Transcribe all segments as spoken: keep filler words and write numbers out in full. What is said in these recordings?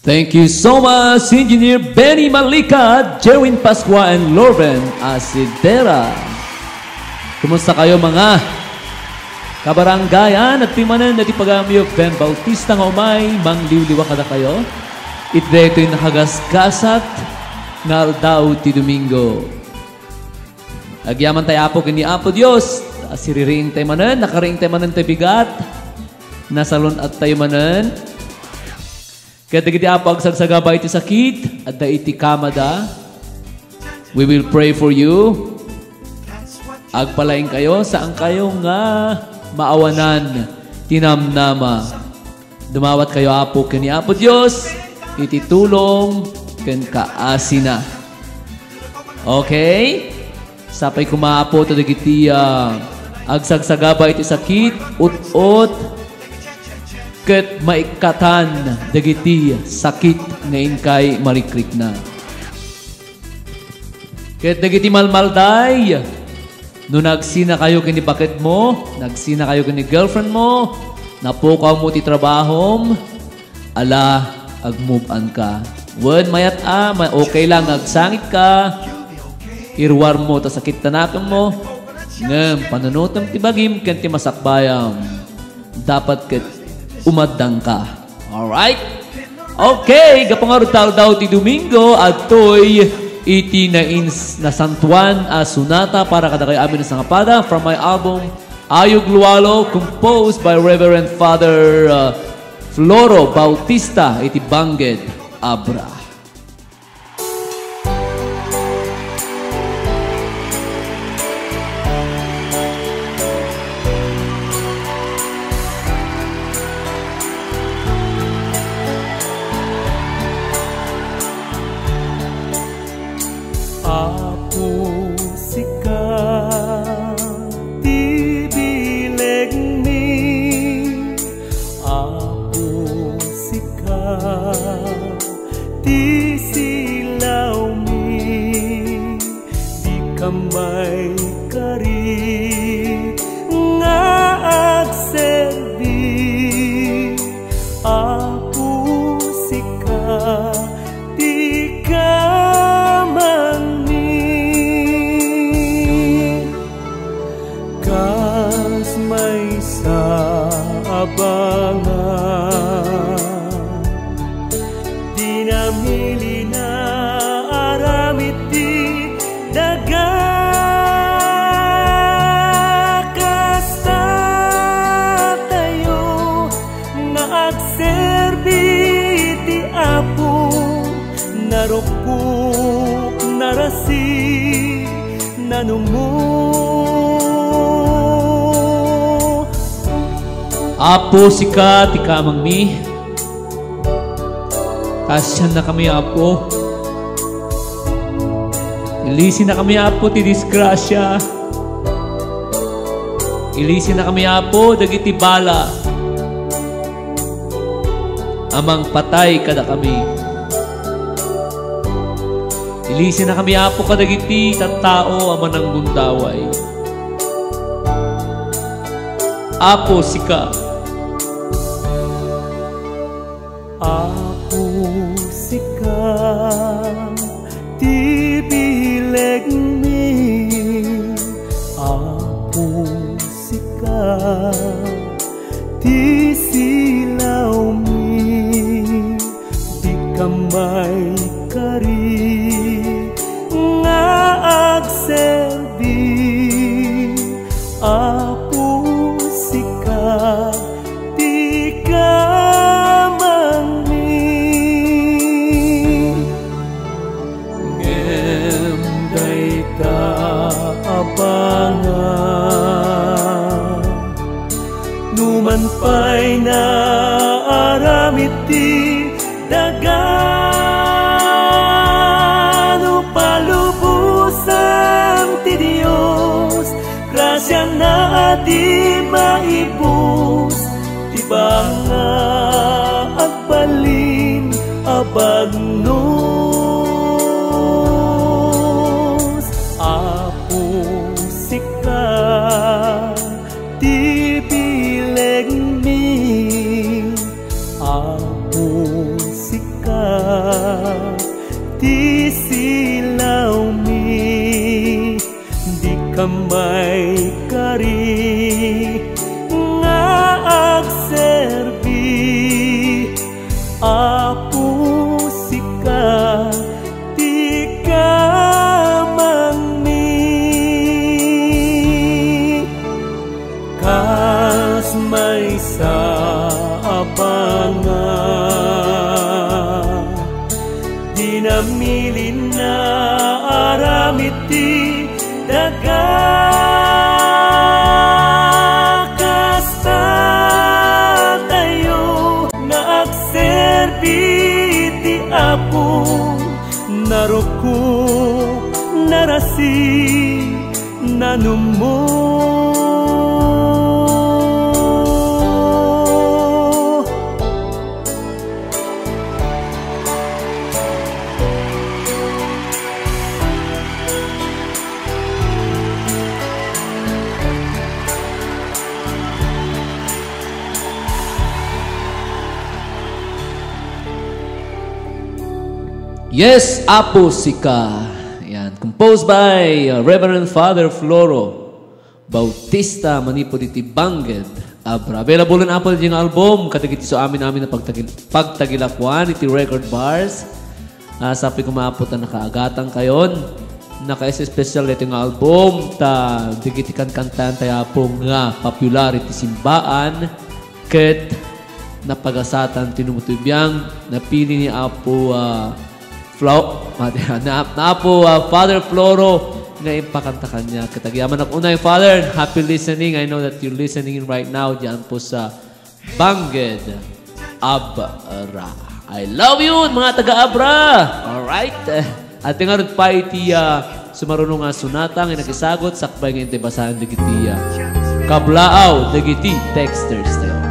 Thank you so much, Engineer Benny Malika, Jerwin Pascua, and Lorben Asidera. Kumusta kayo, mga kabarangayan? At pimanen na ti pagayamyo, Ben Bautista nga umay, mangliwliwa kadakayo. Iti daytoy nakagasgasat nga aldaw ti Domingo. Agyaman tayo, Apo, ken ni Apo Dios. Siririing tayo manen, nakariing tayo manen tayo bigat. Nasalun-at tayo manen. Ket dagiti, Apo, agsagsagaba iti sakit, adda iti kamada. We will pray for you. Agpalaing kayo, saan kayo nga maawanan ti namnama. Dumawat kayo, Apo, ken ni Apo Dios, iti tulong ken kaasina. Okay? Sapay koma, Apo, ta dagiti, ah, agsagsagaba iti sakit, ut-ot, ket maikkatan dagiti sakit nga inkay marikrikna. Ket dagiti malmalday, no nagsina kayo ken ni baketmo, nagsina kayo ken ni girlfriendmo, napukawmo ti trabahom, ala, agmove on ka. Wen mayat a, ma-, okay lang nga agsangit ka, iruarmo ta sakit ti nakemmo, ngem panunotem ti bagim ken ti masakbayam. Dapat ket umaddang ka. Alright? Okay, gapu ngarud ta aldaw ti Domingo, adtoy iti nains-, nasantuan a sonata para kadakayo amin a sangapada from my album, Ayog Lualo, composed by Reverend Father, uh, Floro Bautista iti Banged, Abra. Apo, sika ti bilegmi. Apo, sika ti silawmi. Dika maikari nga agserbi. Apo, sika ti kamangmi. Kas maysa a banag, dinamili na aramid ti daga. Kasta tayo nga agserbi ti Apo, narukpo, narasi, nanumo. Apo, sika ti kamangmi. Kaasiannakami, Apo. Ilisennakami, Apo, ti disgrasia. Ilisennakami, Apo, dagiti bala a mangpatay kadakami. Ilisennakami, Apo, kadagiti tattao a mananggundaway. Apo, sika. Apo, sika ti bilegmi. Apo, sika ti silawmi. Dika maikari nga agserbi. Apo, sika ti kamangmi. Ngem dayta a banag, numan pay naaramid ti daga, no palubosan ti Dios, grasiana a di maibus, ti banga agbalin a bagnos. Apo, sika ti bilegmi. Apo, sika Sika ti silawmi, dika maikari nga agserbi. Apo, sika ti kamangmi. Kas maysa a banga, dinamili nga aramid ti daga. Kasta tayo nga agserbi ti Apo, narukop, narasi, nanumo. Yes, Apo, sika. Yan, composed by, uh, Reverend Father Floro Bautista manipud iti Banged, Abra. Available on Apple diay nga album kadagiti isu amin-amin a pagtagil-, pagtagilakuan iti Record Bars. Ah, sapay koma, Apo, ta nakaagatan kayon. Naka-especial daytoy nga album ta dagiti kankantaentayo, Apo, nga popular iti simbaan ket napagasatan ti numutoy biang, napili ni Apo, ah, Flo-, na, na Apo, ah, Father Floro nga impakanta kaniak. Ket agyamanak unay, Father, happy listening. I know that you're listening right now diyan po sa Banged, Abra. I love you, mga taga-Abra! Alright? At ngarud pay iti, ah, sumaruno nga sonata nga nakisagut, sakbay nga intay basaen dagiti, ah, kablaaw dagiti texters tayo.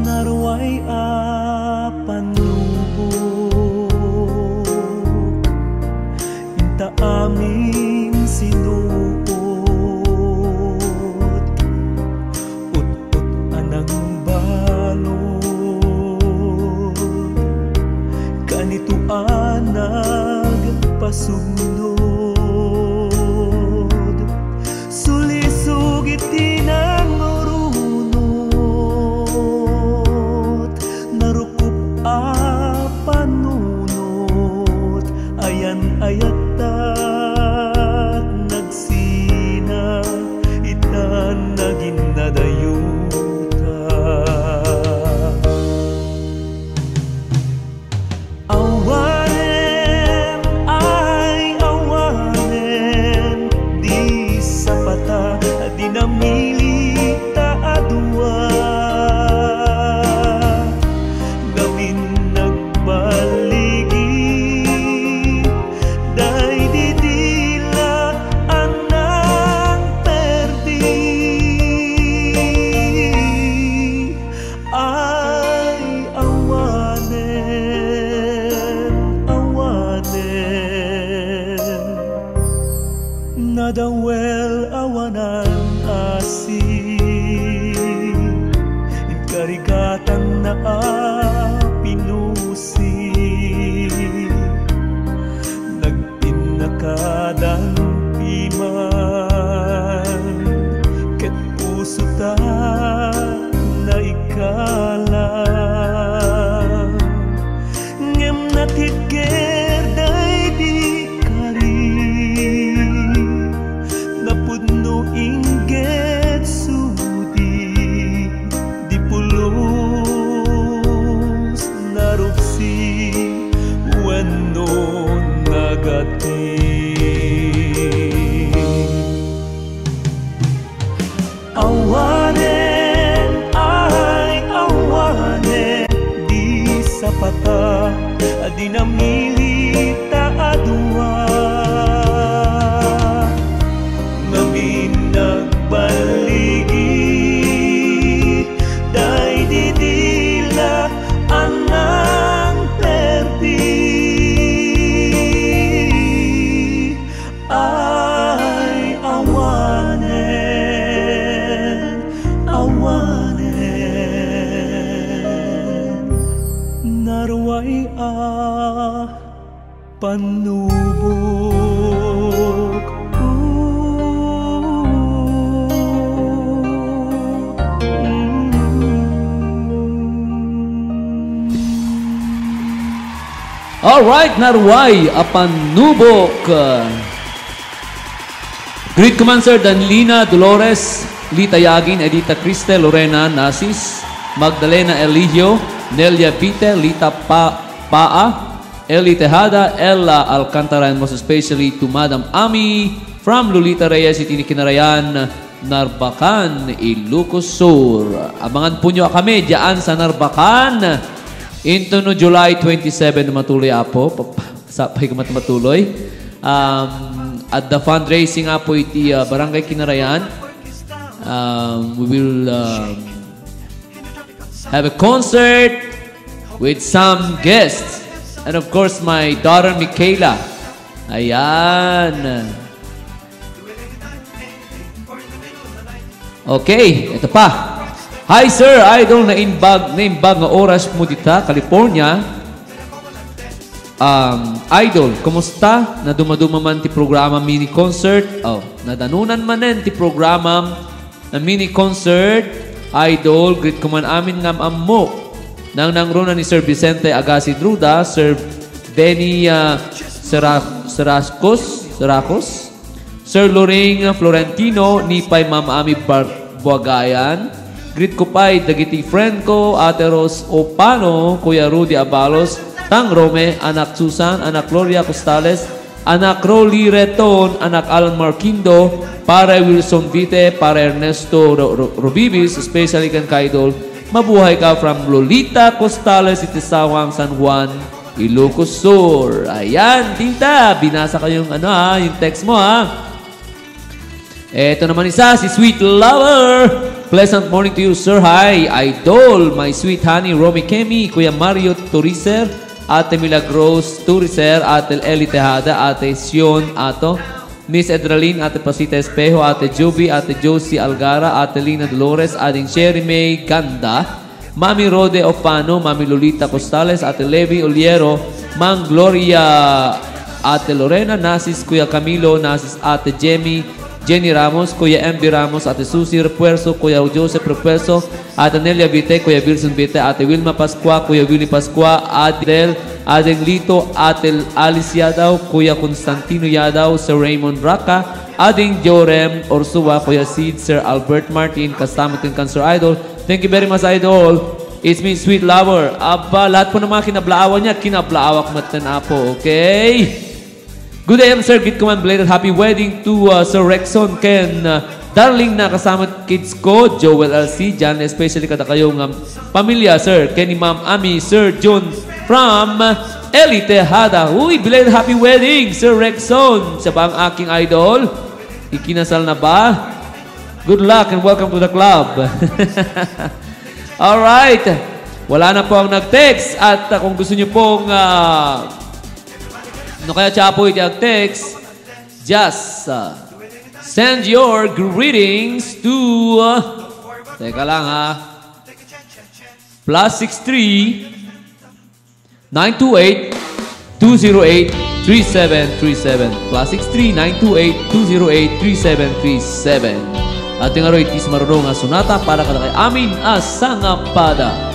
Naruay a panubok, inta amin sinuot, ut-ot a nangbalud, kanito a nagpasugnod. Sulisog iti nangurunot, narukop a panunot, ayan-ayattak nagsina, ita naginnadayuta. Awanen, ay, awanen, di sapata, di namilita a dua. Ngamin nagbaligi, daydi dila a nagperdi. Ay, awanen, awanen. Nadawel awanan asi, inkarigatanna a pinusi. Nag- Innakadan piman ket pusota naikalang, ngem natibker daydi kari, napudno inggit sudi. Di pulos narupsi wenno nagati. Awanen, ay, awanen, di sapata, di namilita a dua. Ngamin nagbaligi, Pannubok. Alright, naruay a pannubok. Greet ko man, Sir Danlina Dolores, Lita Yagin, Edita Cristel, Lorena Nasis, Magdalena Eligio, Nelia Vite, Lita Pa-, Paa, Eli Tejada, Ella Alcantara, and most especially to Madam Ami from Lolita Reyes iti ni Kinarayan, Narbacan, Ilocos Sur. Abangan po nyo kami dyan sa Narbacan. Into no July twenty-seven na matuloy, Apo. Pa-, pa-, sapay ko mat-, matuloy. Um, at the fundraising, Apo, iti, uh, Barangay Kinarayan. Um, we will, um, have a concert with some guests. And of course, my daughter, Michaela. Ayan. Okay, ito pa. Hi, Sir Idol, naimbag, naimbag nga oras mo dita, California. Um, Idol, kumusta? Nadumaduma man ti programa mini concert? Oh, nadanunan manen ti programa na mini concert. Idol, greet ko man amin nga am-ammo. Nangnangruna ni Sir Vicente Agassi Druda, Sir Benny, ah, Sera-, Serascos, Seracos? Sir Loring Florentino, ni pay Ma'am Ami Bar-, Buagayan. Greet ko pay dagiti friend ko, Ate Rose Opano, Kuya Rudy Abalos, Tang Rome, Anak Susan, Anak Gloria Costales, Anak Rolly Reton, Anak Alan Marquindo, Pare Wilson Vite, Pare Ernesto Ro-, Ro-, Robibis, especially kan ka-idol, mabuhay ka from Lolita Costales, iti Sawang, San Juan, Ilocos Sur. Ayan, Tita, binasa ko yung ano ha, yung text mo ha. Eto naman isa, si Sweet Lover. Pleasant morning to you, sir. Hi, idol, my sweet honey, Romy Kemi, Kuya Mario Turiser, Ate Milagros Turiser, Ate Eli Tejada, Ate Sion Ato, Miss Edralyn, Ate Pasita Espejo, Ate Juby, Ate Josie Algara, Ate Lina Dolores, Ading Sherry May Ganda, Mami Rode Ofano, Mami Lolita Costales, Ate Levi Oliero, Mang Gloria, Ate Lorena, Nasis Kuya Camilo, Nasis Ate Jemmy, Jenny Ramos, Kuya M B Ramos, Ate Susie Repuerso, Kuya Joseph Repuerso, Ate Nelia Vite, Kuya Wilson Vite, Ate Wilma Pascua, Kuya Willy Pascua, Adel, Adeng Lito, Ate Alice Yadaw, Kuya Constantino Yadaw, Sir Raymond Raca, Ading Jorem Orsua, Kuya Sid, Sir Albert Martin, kasama ken kan Sir Idol. Thank you very much, Idol. It's me, Sweet Lover. Aba, lahat po ng mga kinablaawan niya, kinablaawan ko met, Apo. Okay? Good day, sir. Greet ko man belated happy wedding to, uh, Sir Rexon ken, uh, darling na kasama kids ko, Joel L C, Jan, especially kadakayo nga pamilya, sir. Ken ni Ma'am Ami, Sir John from Eli Tejada. Uy, belated happy wedding, Sir Rexon. Siya ba ang aking idol? Ikinasal na ba? Good luck and welcome to the club. Alright. Wala na po ang nag-text. At, uh, kung gusto niyo pong, uh, no kaya siya po iti ag-text, just, uh, send your greetings to, uh, teka lang ha. Plus six three, nine two eight, two zero eight, three seven three seven. Plus six three, nine two eight, two zero eight, three seven three seven. At yung araw, itis marunong nga sonata para kadakay amin a sangapada.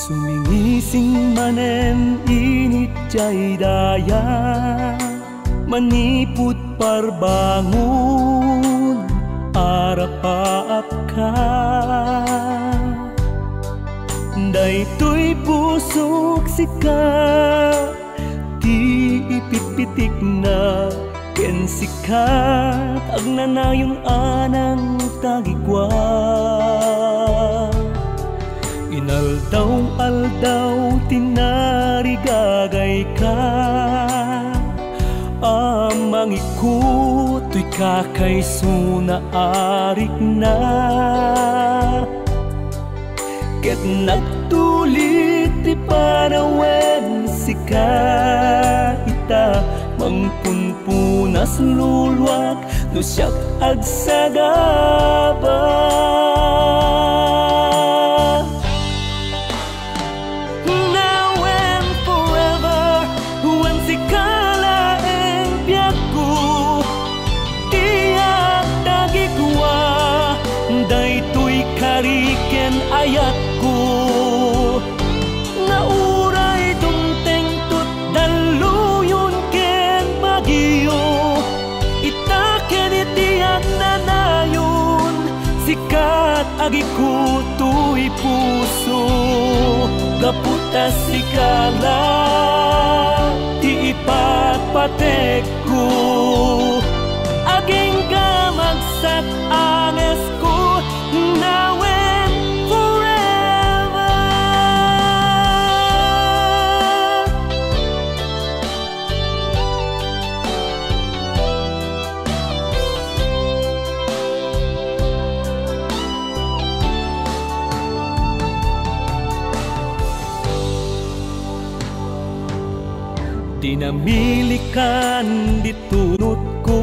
Sumingising manen init jay daya, manipud parbangon, arapaapka. Daytoy pusok sika, ti ipitpitikna ken sika, agnanayon a nangtagikua. Inaldaw-aldaw ti narigagayka a mangikut toy kakaisuna a rikna. Ket nagtulit ti panawen, sika ita mangpunpunas luluak no siak agsagaba. Now and forever, wen sika laeng biagko, ti agtagikua, daytoy kari ken ayatko. Nga uray dumtengto ti dalluyon ken bagyo, ita ken iti agnanayon, sika ti agikko toy puso, gapu ta sika la ti ipatpatekko. Agingga magsat-angesko, now and forever. Dinamilikan di tunotko,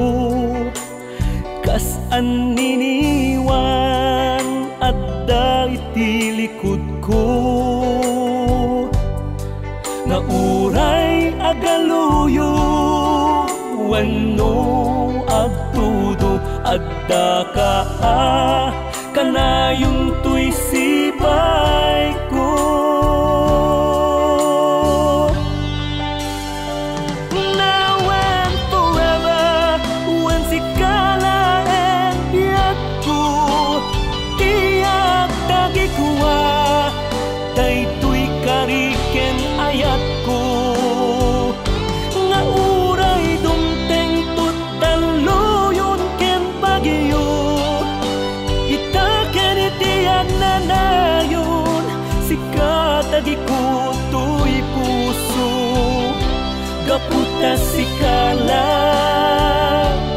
kas anniniwan adda iti likudko. Nga uray agaluyo wenno agtudo, addaka a kanayon toy sipayko. Now and forever, wen sika laeng biagko, ti agtagikua, daytoy kari ken ayatko. Nga uray dumtengto ti dalluyon ken bagyo, ita ken iti agnanayon, sika ti agikko toy puso, gapu ta sika la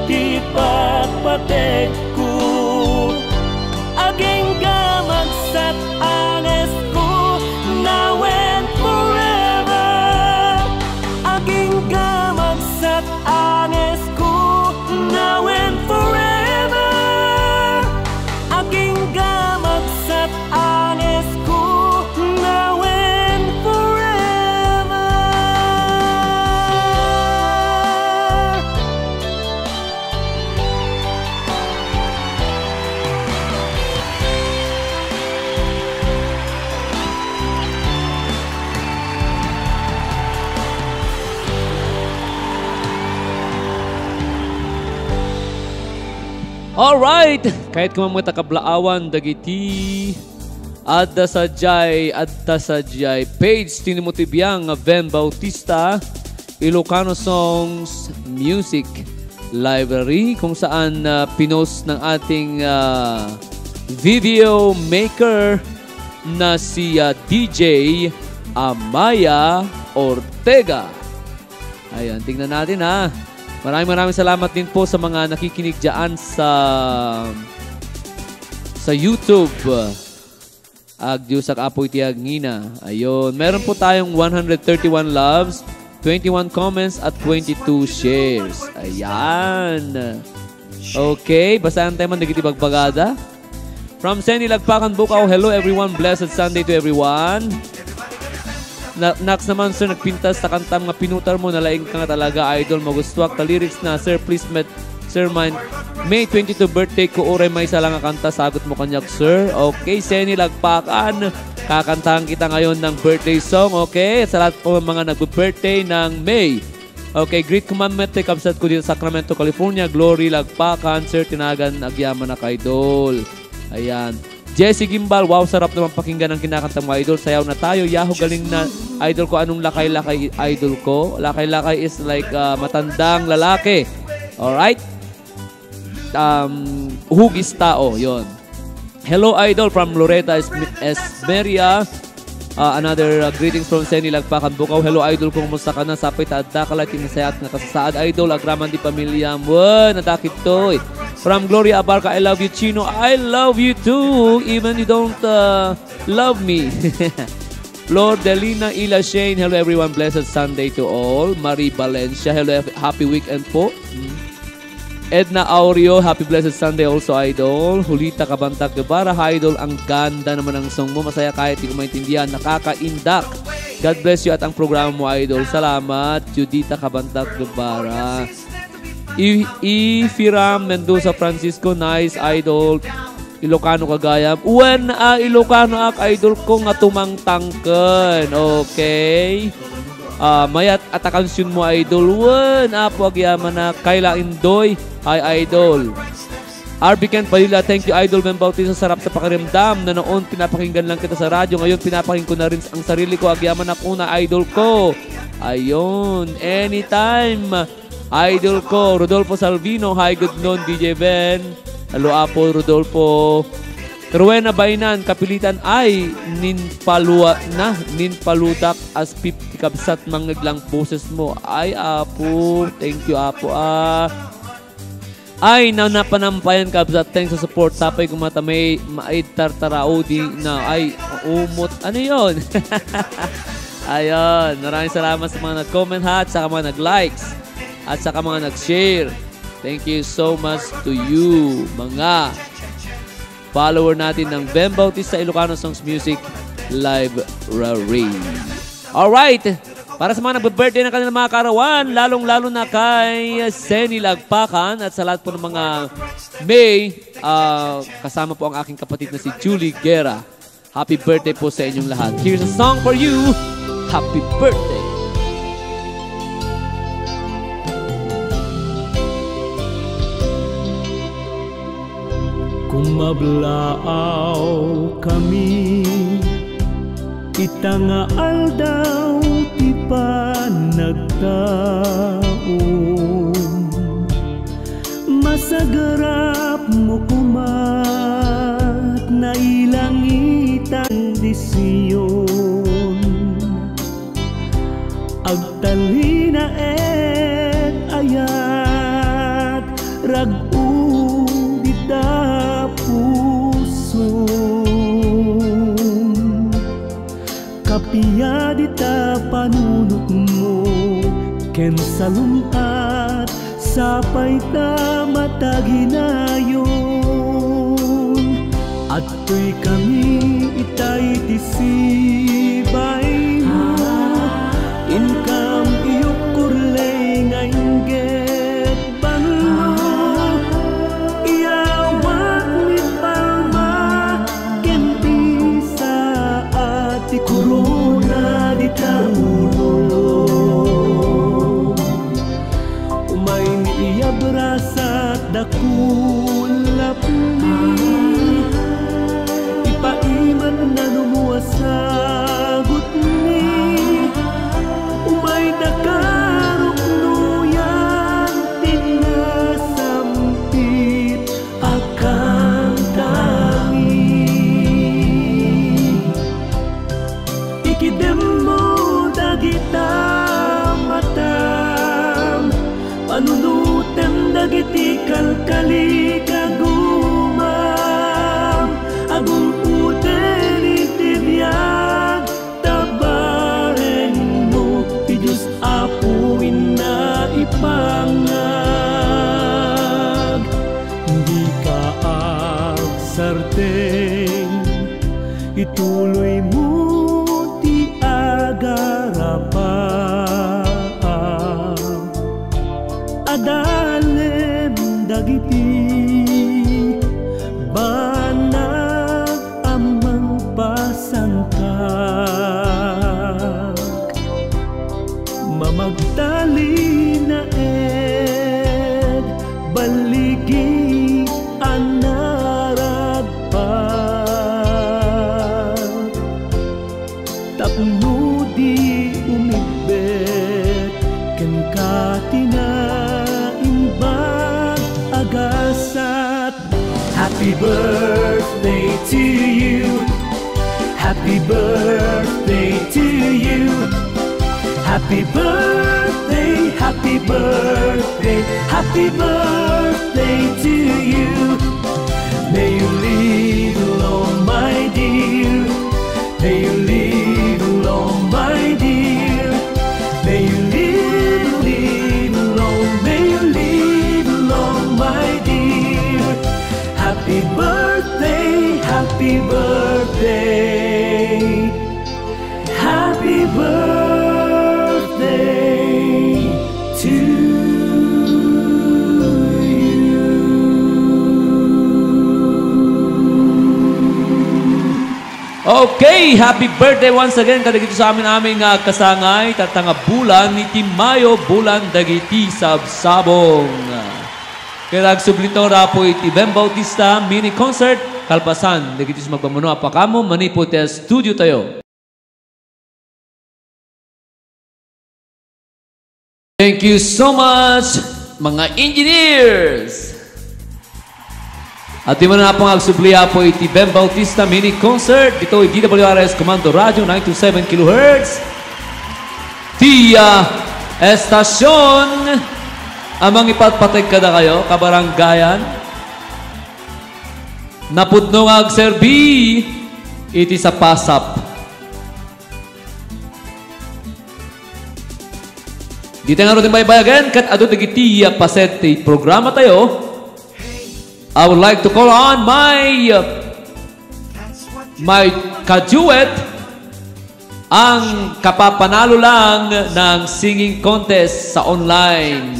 ti patpatekko. Agingga magsat-angesko, now and forever. Agingga magsat-angesko, now and forever. Agingga magsat-angesko, now and forever. Alright! Kayatko man met a kablaawan dagiti adda sadiay, adda sadiay page ti Nemo ti Biang nga Ven Bautista, Ilocano Songs Music Library, kung saan, ah, pinost ng ating, ah, video maker na si, ah, D J Amaya Ortega. Ayan, tingnan natin, ha. Maraming, maraming salamat din po sa mga nakikinig dyan sa, sa YouTube. Agdiusak, Apo, iti agingga. Ayun, meron po tayong one hundred thirty-one loves, twenty-one comments, at twenty-two shares. Ayan. Okay, basahan tayo man dagiti bagbagada. From Seni Lagpakan, Bukaw, hello everyone, blessed Sunday to everyone. Na, Nax naman, sir, nagpintas ta kantam nga pinutar mo, nalaing ka nga talaga, idol, magustuak ta lyrics na, sir, please met, sir, man, May twenty-two birthday ko, uray maysa lang nga kanta, sagot mo kaniak, sir. Okay, Seni Lagpakan, kakantahan kita ngayon ng birthday song, okay? Sa lahat po ng mga nagbe-birthday ng May, okay, greet ko man met ti kabsat ko dito sa Sacramento, California. Glory Lagpakan, Sir Tinagan, agyamanak, idol. Ayan. Jesse Gimbal, wow, sarap naman pakinggan ang kinakanta mo, idol. Sayaw na tayo. Yahoo, galing na, idol ko. Anong lakay-lakay, idol ko? Lakay-lakay is like, ah, matandang lalaki. Alright? Um, hugis tao, yon. Hello, idol, from Loreta Esme-, Esmeria. Ah, another, ah, greetings from Seni Lagpakan, Bukaw. Hello, idol ko, kumusta ka na? Sapay ta adda ka la ti nasayaat nga kasasaad, idol, agraman ti pamiliam. Wen, adda dagitoy. From Gloria Abarca, I love you, Chino. I love you too. Even you don't, ah, Love me. Flor Delina Ila Shane, hello everyone, blessed Sunday to all. Marie Valencia, hello, happy weekend po. Mm. Edna Aureo, happy blessed Sunday also, idol. Julita Kabantag Guevara, hi, idol, ang ganda naman ng song mo. Masaya kahit di ko maintindihan. Nakakaindak. God bless you at ang programa mo, idol. Salamat, Judita Kabantag Guevara. I, Ifiram Mendoza Francisco, nice, idol. Ilocano ka gayam? Wen a Ilocano ak, idol ko, nga tumangtangken. Okay. Ah, mayat at a kansion mo, idol. Wen, Apo, agyamanak. Kayla Indoy, hi, idol. R B Ken Padilla, thank you, Idol Ben Bautista. Sarap sa pakiramdam na noon pinapakinggan lang kita sa radyo. Ngayon, pinapakinggan ko na rin ang sarili ko. Agyamanak una, idol ko. Ayun, anytime. Idol ko, Rodolfo Salvino. Hi, good noon, D J Ben. Hello, Apo Rodolfo. Rowena Bainan, kapilitan ay ninpalua na, ninpalutak as fifty kabsat, mangngeg lang boses mo. Ay, Apo. Thank you, Apo, ah. Ay, na, napanampayan, kabsat. Thanks sa support. Sapay ko mata may maid tartaraudi na. Ay, umot. Ano yon? Ayun. Maraming salamat sa mga nag-comment, ha, at saka mga nag-likes, at saka mga nag-share. Thank you so much to you, mga follower natin ng Ben Bautista Ilocano Songs Music Library. Alright! Para sa mga nagbe-birthday ng kanilang mga karawan, lalong-lalo na kay Seni Lagpakan at sa lahat po ng mga May, ah, kasama po ang aking kapatid na si Julie Guerra. Happy birthday po sa inyong lahat. Here's a song for you. Happy birthday. Kumablaaw kami, ita nga aldaw ti panagtaom. Masagarap mo kumat nailangitan di Sion. Agtalinaed ayat rag-o dita pusom. Kapia dita panunotmo ken salun-at, sapay ta mataginayon. Adtoy kami itay ti sibaymo, inkam iyukkurley nga inggit banno, iyawatmi palma ken bisaat ti korona dita ulo. Umaymi iyabrasat dakulapmi, ipaimatna no muasagutmi. Umay ta karuknoyan ti nasampit a kantami. Ikidemmo dagita matam, panunotem dagiti kalkalikagumam, agun-oden iti biag, ta barengmo ti Dios Apo inna ipangag. Dika agsarteng, ituloymo ti agarapam. Adalem dagiti banag a mangpasangkak. Mamagtalinaed, balligi a naragpak. Tapno di umibbet kenka ti naimbag a gasat. Happy birthday to you. Happy birthday to you. Happy birthday, happy birthday, happy birthday to you. May you live long, my dear. May you live long, my dear. May you live, live long. May you live long, my dear. Happy birthday, happy birthday, happy birthday to you. Okay, happy birthday once again kadagiti sa amin-amin nga kasangay, tatta nga bulan iti Mayo, bulan dagiti sabsabong. Ket agsubli ta rapo iti Bem Bautista mini concert, kalpasan dagiti sumagmamano a pakamo manipud ti studio tayo. Thank you so much, mga engineers! At di man na pang agsubli, apo, iti Bem Bautista mini concert dito iti D W R S Commando Radio nine two seven kilohertz. Ti, ah, estasyon a mangipatpateg kadakayo, kabarangayan. Napudno nga agserbi iti sapasap. Dita nga rutin baybayagen, ket adu dagiti, ah, paset ti programa tayo. I would like to call on my, uh, my kaduet, ang kapapanalo lang ng singing contest sa online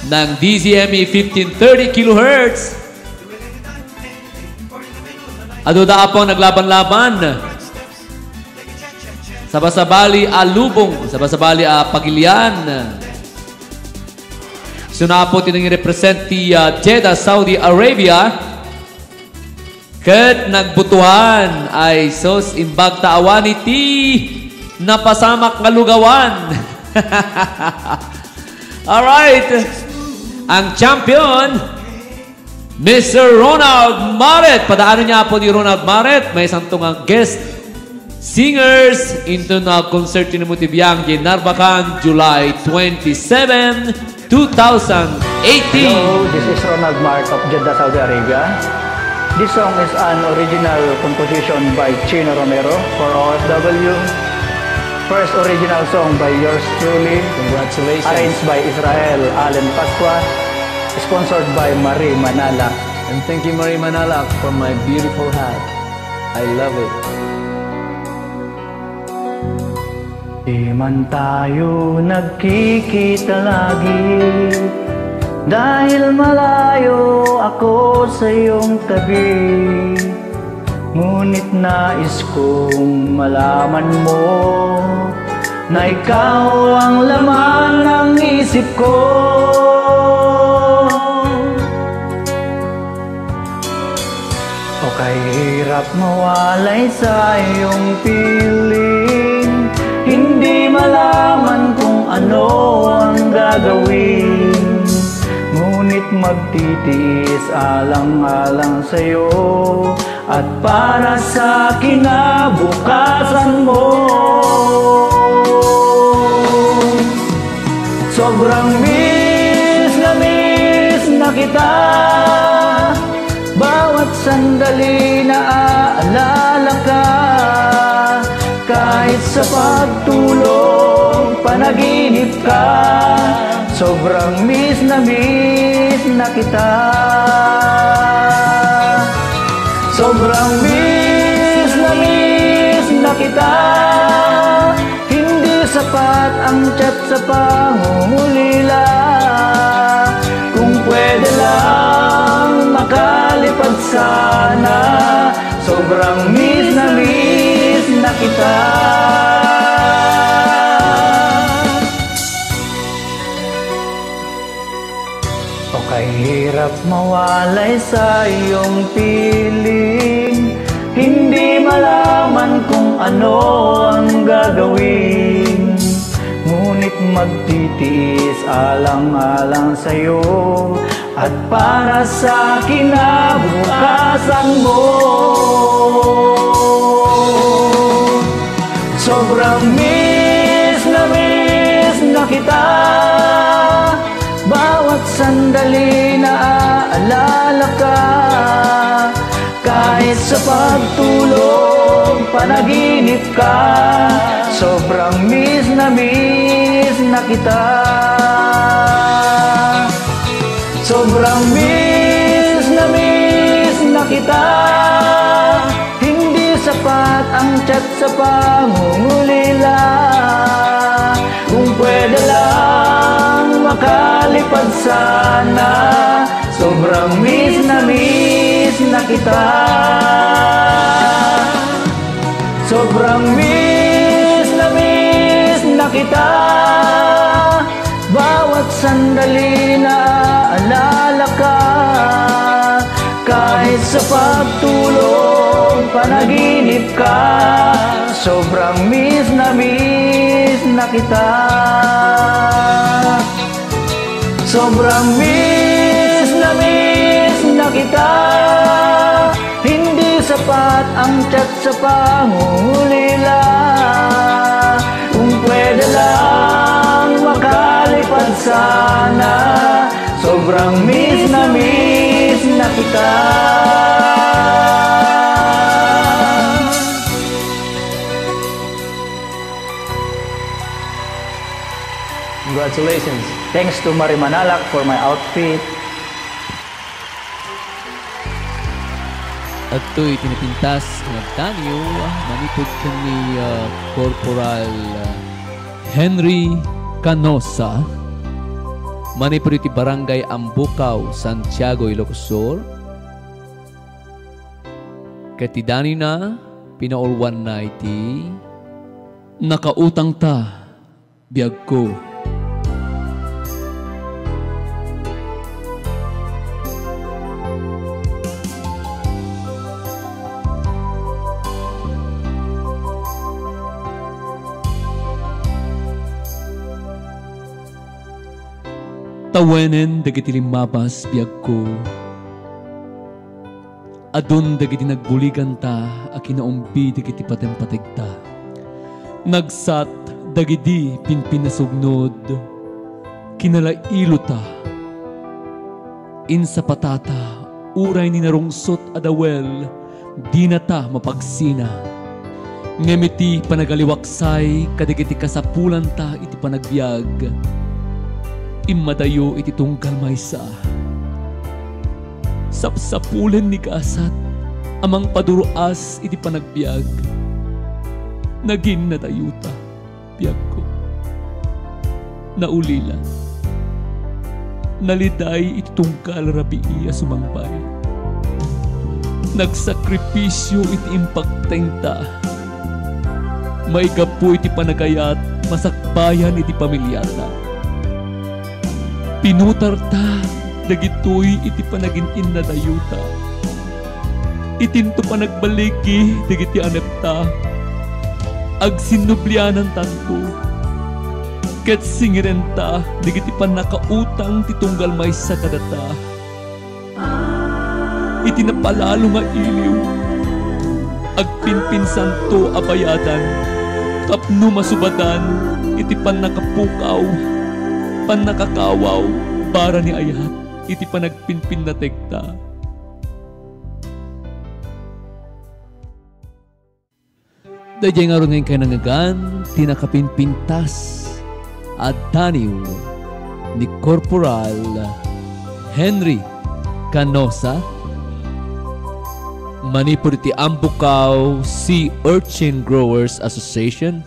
ng D Z M E fifteen thirty kilohertz. Adu da apong naglaban-laban. Sabasabali a lubong, sabasabali a pagilian. Suna po ti nangrepresent ti, ah, Jeddah, Saudi Arabia. Ket nagbutuhan ay sus, imbag ta awan iti napasamak nga lugawan. Alright. Ang champion, Mister Ronald Maret. Padaanenyo, apo, ni Ronald Maret. Maysanto nga guest singers into na concert ni Mutibiang di Narbacan, July twenty-seven, two thousand eighteen. Hello, this is Ronald Maret of Jeddah, Saudi Arabia. This song is an original composition by Chino Romero for O F W. First original song by yours truly. Congratulations. Arranged by Israel Allen Pascua. Sponsored by Marie Manala. And thank you, Marie Manala, for my beautiful hat. I love it. Di man tayo nagkikita lagi, dahil malayo ako sa iyong tabi. Ngunit nais kong malaman mo na ikaw ang laman ng isip ko. O kay hirap mawalay sa iyong piling, hindi malaman kung ano ang gagawin. Ngunit magtitiis alang-alang sa'yo at para sa kinabukasan mo. Sobrang miss na miss na kita. Bawat sandali naaalala ka. Kahit sa pagtulog, panaginip ka. Sobrang miss na miss na kita. Sobrang miss na miss na kita. Hindi sapat ang chat sa pangungulila. Kung pwede lang makalipad sana. Sobrang miss na miss na kita. O kay hirap mawalay sa iyong piling, hindi malaman kung ano ang gagawin. Ngunit magtitiis alang-alang sa'yo at para sa kinabukasan mo. Sobrang miss na miss na kita. Bawat sandali naaalala ka. Kahit sa Pagtulog, panaginip ka, sobrang miss na miss na kita. Sobrang miss na miss na kita. Hindi sapat ang chat sa pangungulila. Kung pwede lang makalipad sana. Sobrang miss na miss na kita. Sobrang miss na miss na kita. Bawat sandali na alala ka. Kahit sa pagtulog, panaginip ka. Sobrang miss na miss na kita. Sobrang miss na miss na kita. Hindi sapat ang chat sa pangungulila. Kung pwede lang makalipad sana. Sobrang miss na miss na kita. Congratulations. Thanks to Marie Manalak for my outfit. Adtoy ti napintas nga Daniel manipud ken ni, ah, Corporal, ah, Henry Canosa, manipud iti Barangay Ambukaw, Santiago, Ilocos Sur. Ket ti danina, pinaulwanna iti Nakautangta, biagko. Tawenen dagiti limmabas, biagko. Adun dagiti nagbuliganta a kinaumbi dagiti patempategta. Nagsat dagidi pinpinnasugnod, kinalailota. Insapatata uray ni narungsot a dawel, dinata mapagsina. Ngem iti panagaliwaksay kadagiti kasapulanta iti panagbiag, immadayo iti tunggal maysa. Sapsapulen ni gasat a mangpadur-as iti panagbiag. Naginnadayota, biagko. Naulila. Naliday iti tunggal rabii a sumangbay. Nagsakripisio iti impagtengta. Maigapu iti panagayat, masakbayan iti pamiliata. Pinutarta dagitoy iti panagin-innadayota. Itinto panagbaligi dagiti anepta. Agsinnublianantanto. Ket singirenta dagiti pannakautang ti tunggal maysa kadata. Iti napalalo nga iliw, agpinpinsanto a bayadan tapno masubadan iti pannakapukaw, pannakakawaw, bara ni ayat iti panagpinpinnategta. Daydiay ngarud nga inkay nangngegan ti nakapinpintas a daniw ni Corporal Henry Canosa manipud iti Ambukaw Sea Urchin Growers Association,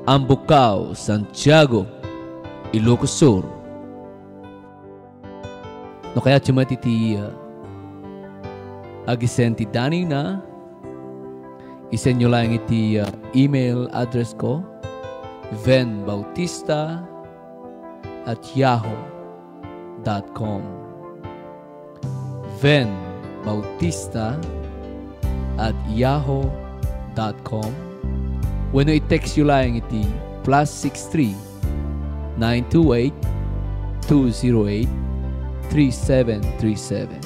Ambukaw, Santiago, Ilocos Sur. No kayatyo met iti, uh, agi-send ti daniwna, i-send yo laeng iti, uh, email address ko, venbautista at yahoo dot com. Venbautista at yahoo dot com. Wenno i-text yo laeng iti plus six three, nine two eight, two zero eight, three seven three seven.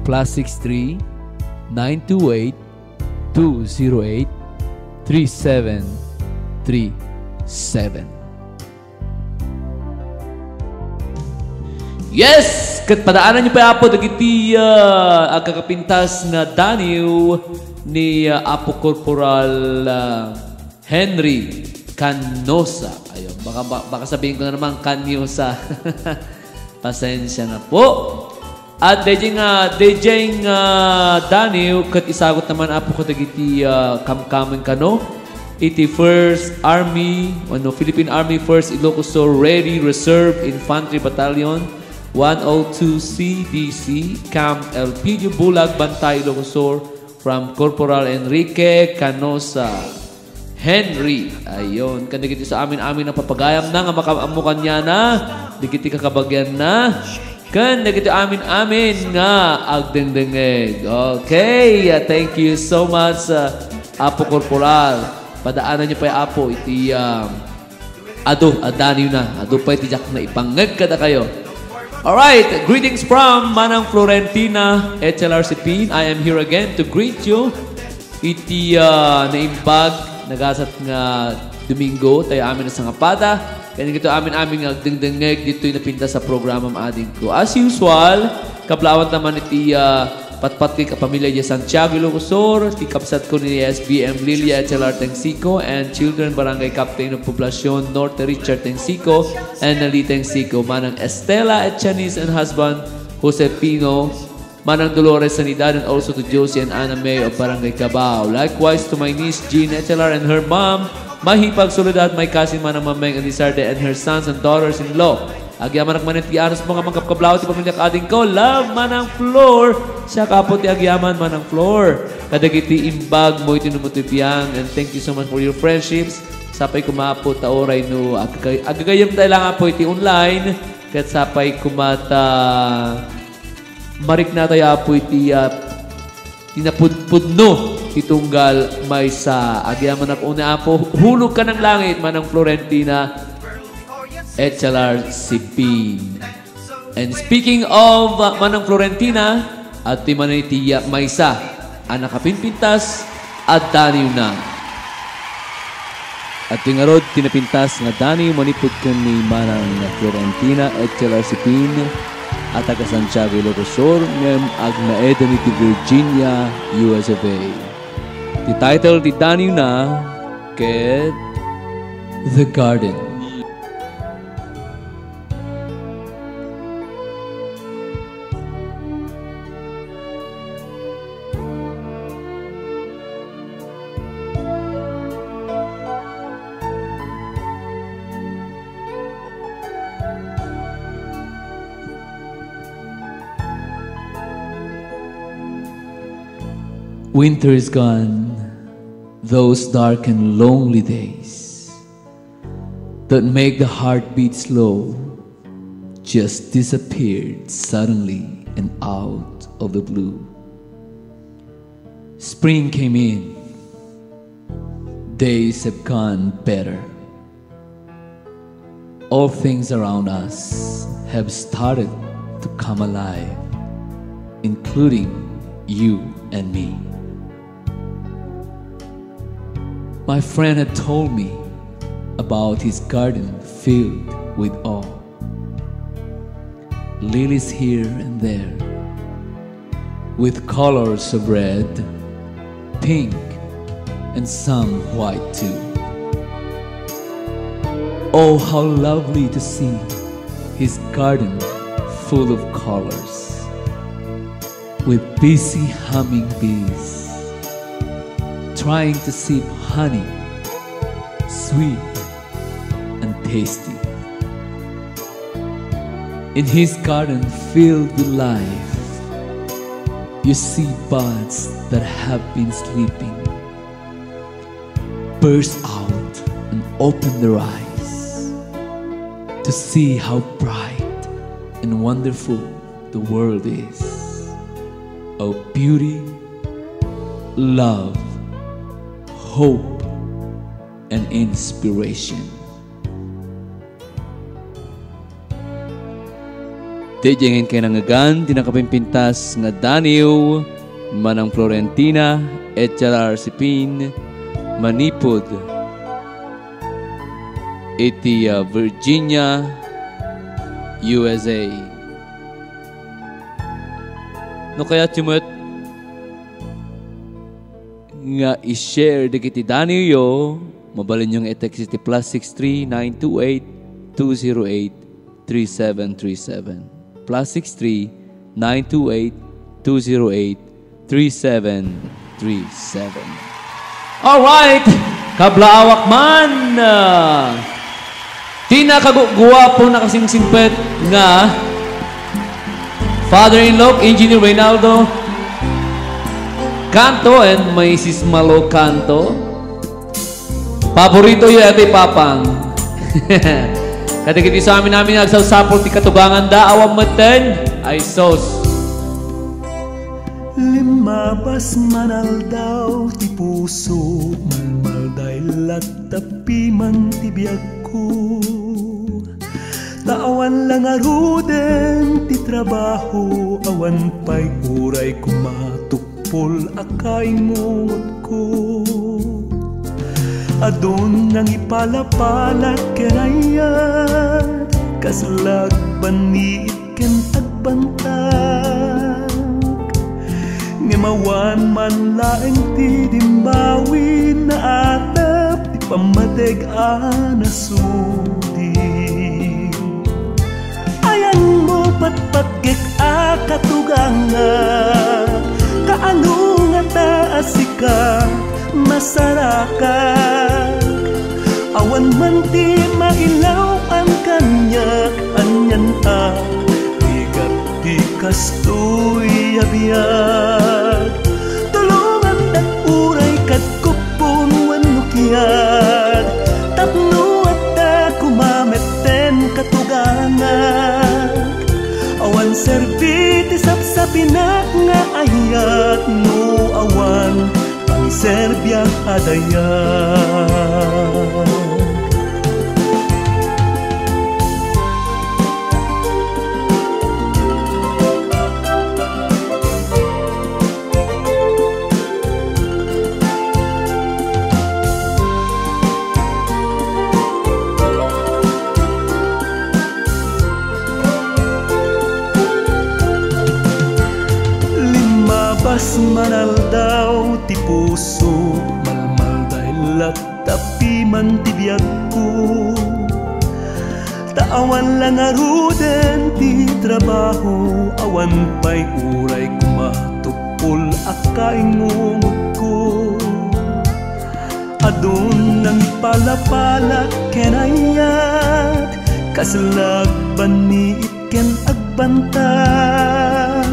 Plus six three, nine two eight, two zero eight, three seven three seven. Yes! Padaanan niyo pay, Apo, dagiti, ah, agkakapintas nga daniw ni, ah, Apo Corporal, ah, Henry Canosa. Ayun, baka, ba-, baka sabihin ko na naman, Kanyosa. Pasensya na po. At D J nga, D J nga daniw, ket isagut naman, Apo, kadagiti, ah, kamkamen kano iti First Army, wenno Philippine Army First Ilocos Sur Ready Reserve Infantry Battalion, one oh two C D C, Camp Elpidio, Bulag, Bantay, Ilocos Sur, from Corporal Enrique Canosa. Henry. Ayon. Ken dagiti sa amin-amin a papagayamna nga makaammo kaniana, dagiti kakabagianna, ken dagiti amin-amin nga agdengdengngeg. Okay, uh, thank you so much, uh, Apo Corporal. Padaanan niyo pay, Apo, iti, um, adu a daniwna. Adu pay ti diak naipangngeg kadakayo. Alright, greetings from Manang Florentina, H L R C Pin. I am here again to greet you. Iti, ah, naimbag, nagasat nga Domingo, tayo amin a sangapada. Ken dagitoy amin-amin nga agdengdengngeg ditoy napintas a programam adingko. As usual, kablaawan ta man iti, ah, patpatgek a pamilya diay Santiago, Ilocos Sur, ti kabsatko ni S B M Lilia H L R Tengsico and children, Barangay Captain of Poblacion Norte Richard Tengsico and Nali Tengsico, Manang Estela Etianis and husband Josepino, Manang Dolores Sanidad, and also to Josie and Anna May of Barangay Cabao. Likewise to my niece Jean H L R and her mom, Mahipag Soledad, my cousin Manang Mameng Elizarde, and her sons and daughters-in-law. Agyamanak manen ti anusmo nga mangkabkablaw ti pamilyak adingko. Love, Manang Flor. Siak, Apo, ti agyaman, Manang Flor. Kadagiti imbag mo iti numutibiyang, and thank you so much for your friendships. Sapay koma, Apo, ta uray no agagay-, agagayem tayo lang, Apo, iti online. Ket sapay koma ta mariknatayo, Apo, iti, ah, ti napudpudno ti tunggal maysa. Agyamanak unay, Apo, hulog ka ng langit, Manang Florentina, H L R C Pin. And speaking of, uh, Manang Florentina, adtoy manen iti, uh, maysa a nakapinpintas a daniwna. Adtoy ngarud ti napintas nga daniw manipud ken ni Manang Florentina H L R C Pin a taga Santiago, Ilocos Sur, ngem agnaed iti Virginia, U S of A. Ti title ti daniwna ket The Garden. Winter is gone, those dark and lonely days that make the heart beat slow just disappeared suddenly and out of the blue. Spring came in. Days have gone better. All things around us have started to come alive, including you and me. My friend had told me about his garden filled with awe. Lilies here and there, with colors of red, pink, and some white too. Oh, how lovely to see his garden full of colors, with busy humming bees trying to sip honey, sweet and tasty. In his garden filled with life, you see buds that have been sleeping burst out and open their eyes to see how bright and wonderful the world is. Oh, beauty, love, hope, and inspiration. Daydiay ngamin kayo nangngegan ti nakapimpintas nga daniw, Manang Florentina, H L R C Pin, manipud iti, ah, Virginia, U S A. No kayatyo met nga i-share dagiti danioyo, mabalinyo nga i-text iti plus six three nine two eight two zero eight three seven three seven. Plus six three nine two eight two zero eight three seven three seven. Alright, kablaawak man, ah, ti nakaguguwapo, nakasingsingpet nga father-in-law, Engineer Reynaldo Canto and Missus Malo Canto. Paborito yo iti papang. Kadagiti sa amin-amin nga agsapsapul ti katuganganda, awan metten. Ay sos. Limmabas man aldaw ti puso, malmalday latta piman ti biagko. Ta awan la ngaruden ti trabaho, awan pay uray kumatukpol a kaingungotko. Adun nangipalapalak ken ayat, kas lagbaniit ken agbantag. Ngem awan man laeng ti dimmawi, naatap ti pammateg a nasudi. Ayanmo patpatgek a katugangak, kaano ngata a sika masarakak? Awan man ti mailaw-an kaniak, anian a rigat ti kastoy a biag. Tulongandak uray kad kuppon wenno kiad, tapno adda koma metten katugangak. Awan serbi ti sapsapinak nga ayat no awan pangiserbiak a dayag. Limmabas man aldaw ti puso, malmalday latta piman ti biagko. Ta awan la ngaruden ti trabaho, awan pay uray kumatukpol a kaingungotko. Adun nangipalapalak ken ayat, kas lagbaniit ken agbantag.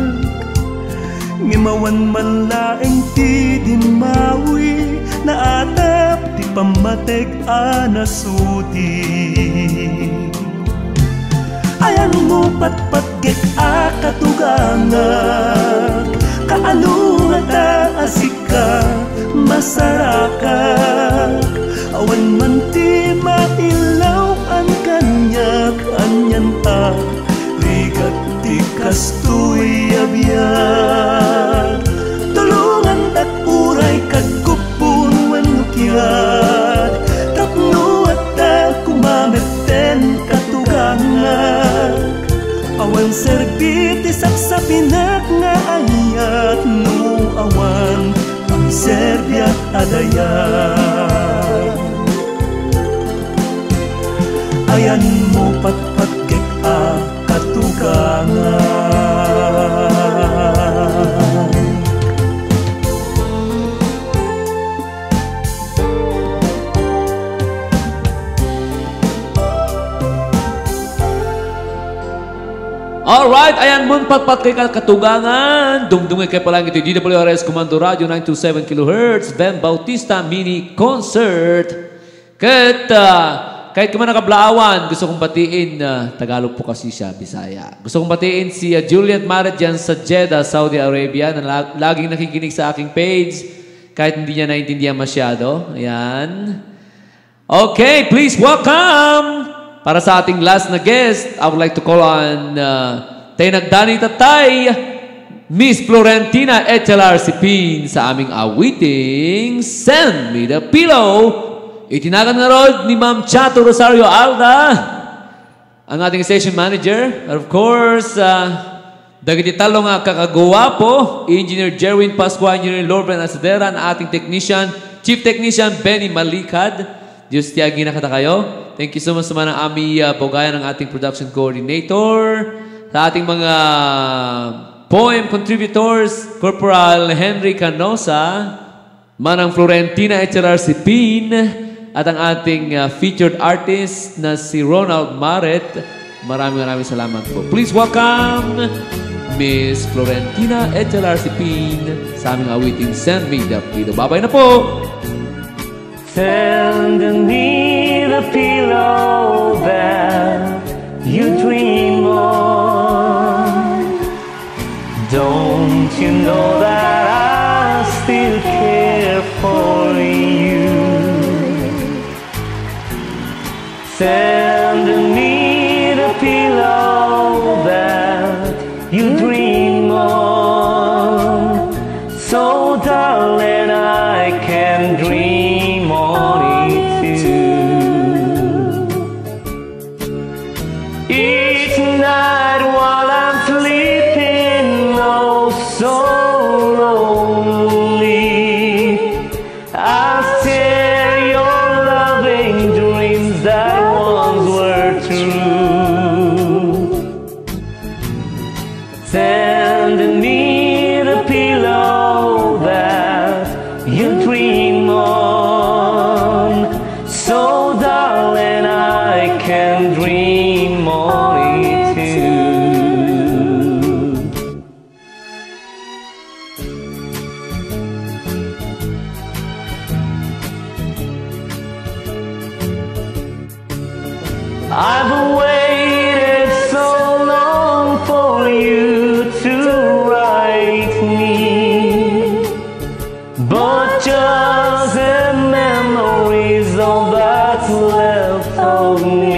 Ngem awan man laeng ti dimmawi, naatap ti pammateg a nasudi. Ayanmo patpatgek a katugangak, kaano ngata a sika masarakak? Awan man ti mailaw-an kaniak, anian a rigat ti kastoy a biag. Tulongandak uray kad kuppon wenno kiad, tapno adda koma metten katugangak. Awan serbi ti sapsapinak nga ayat no awan pangiserbiak a dayag. Ayanmo patpatgek a katugangan. Alright, ayanmo patpatgek a katugangan. Dumdumngeg kayo pa lang iti D W R S Komando Radio nine two seven kilohertz, Ben Bautista Mini Concert. Ket, ah, kayat koma a kablaawan, gusto kong batiin, ah, Tagalog po kasi siya, Bisaya. Gusto kong batiin si, ah, Juliet Maret diyan sa Jeddah, Saudi Arabia, na la-, laging nakikinig sa aking page, kahit hindi niya naintindihan masyado. Ayan. Okay, please welcome, para sa ating last na guest, I would like to call on, uh, Tainagdanay Tatay, Miss Florentina Echelar Sipin sa aming awiting Send Me the Pillow. Itinagan ngarud ni Ma'am Chato Rosario Alda, ang ating station manager. And of course, uh, Dagiti tallo nga kakaguapo, Engineer Jerwin Pascua, Engineer Lorben Asadera, ang ating technician, Chief Technician Benny Malikad. Dios ti agina kadakayo. Thank you so much sa mga ami, ah, bugayan ng ating production coordinator, sa ating mga poem contributors, Corporal Henry Canosa, Manang Florentina H R R C Pin, at ang ating, ah, featured artist na si Ronald Maret. Maraming, maraming salamat po. Please welcome Miss Florentina H R R C Pin sa aming awiting Send Me the Pillow. Babay na po! Send me the pillow that you dream on. Don't you know that I still care for you? Send me the pillow that you dream on. So, darling, I can dream on it too. Each night while I'm sleeping, oh, so lonely, I share your loving dreams that once were true. Send me the pillow that you dream on. So, darling, I can dream on it too. I've waited so long for you to write me, but just the memories of that's left of me.